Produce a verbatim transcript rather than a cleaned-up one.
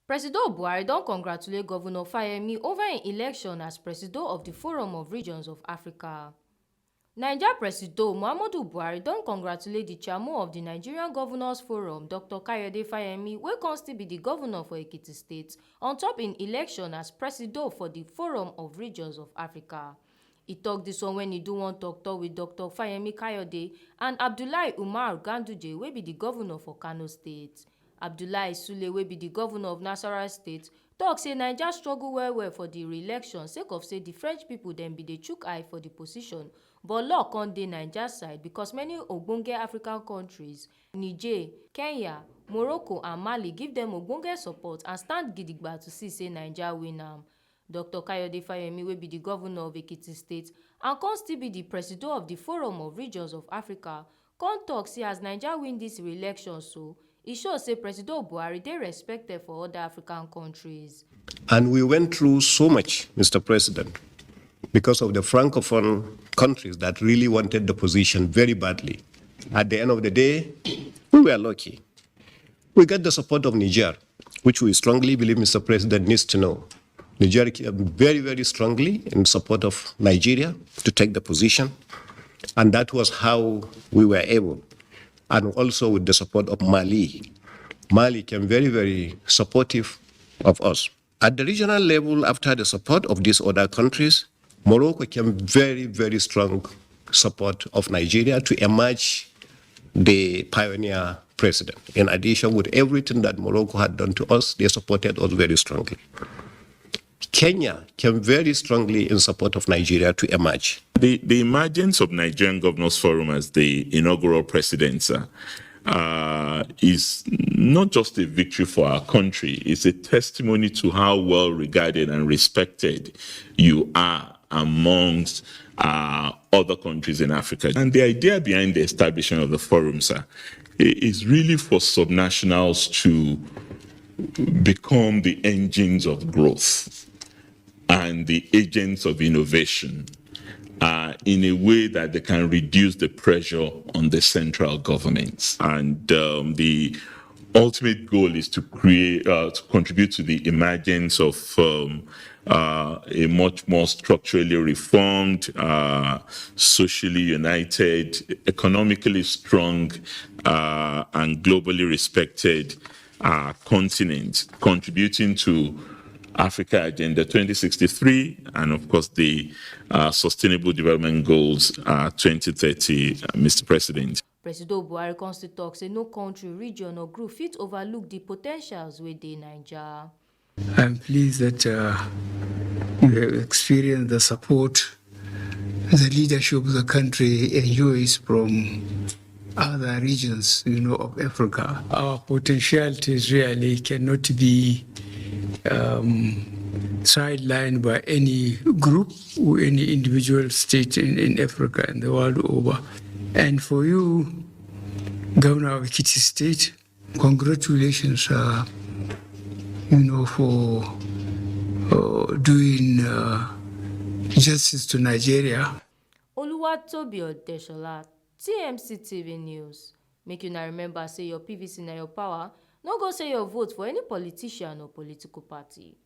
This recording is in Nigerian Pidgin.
Presido Buhari don congratulate Governor Fayemi over im election as Presido of the Forum of Regions of Africa. Naija Presido Muhammadu Buhari don congratulate the chairman of the Nigerian Governors Forum, Doctor Kayode Fayemi, wey come still be the governor for Ekiti State, on top im election as Presido for the Forum of Regions of Africa. E talk this one when e do one talk talk with Doctor Fayemi Kayode and Abdullahi Umar Ganduje, wey be the governor for Kano State. Abdullahi Sule, wey be the governor of Nasarawa State, talk say Naija struggle well well for the re-election sake of say the French people dem bin dey chook eye for the position, but luck come dey Naija side because many ogbonge African countries, Niger, Kenya, Morocco and Mali, give dem ogbonge support and stand gidigba to see say Naija win am. Doctor Kayode Fayemi, wey be the governor of Ekiti State and come still be the presido of the Forum of Regions of Africa, come talk say as Naija win this re-election so, e show say Presido Buhari dey respected for other African countries. And we went through so much, Mister President, because of the Francophone countries that really wanted the position very badly. At the end of the day, we were lucky. We got the support of Niger, which we strongly believe Mister President needs to know. Niger came very, very strongly in support of Nigeria to take the position, and that was how we were able, and also with the support of Mali. Mali came very, very supportive of us. At the regional level, after the support of these other countries, Morocco came very, very strong support of Nigeria to emerge the pioneer president. In addition, with everything that Morocco had done to us, they supported us very strongly. Kenya came very strongly in support of Nigeria to emerge. The, the emergence of Nigerian Governors Forum as the inaugural president, uh, uh, is not just a victory for our country, it's a testimony to how well regarded and respected you are amongst, uh, other countries in Africa. And the idea behind the establishment of the forum, sir, i- is really for subnationals to become the engines of growth and the agents of innovation, uh, in a way that they can reduce the pressure on the central government. And, um, the ultimate goal is to create, uh, to contribute to the emergence of, um, uh, a much more structurally reformed, uh, socially united, economically strong, uh, and globally respected, uh, continent, contributing to Africa Agenda twenty sixty-three and, of course, the, uh, Sustainable Development Goals, uh, twenty thirty, uh, Mister President. Presido Buhari come still talk say no country, region or group fit overlook the potentials wey dey Naija. I'm pleased that, uh, we have experienced the support the leadership of the country enjoys from other regions, you know, of Africa. Our potentialities really cannot be, um, sidelined by any group or any individual state in, in Africa and the world over. And for you, Governor of Ekiti State, congratulations, uh, you know, for, uh, doing, uh, justice to Nigeria. Oluwatobi Odeshola, T M C T V News. Make una remember say your P V C na your power. No go sell your vote for any politician or political party.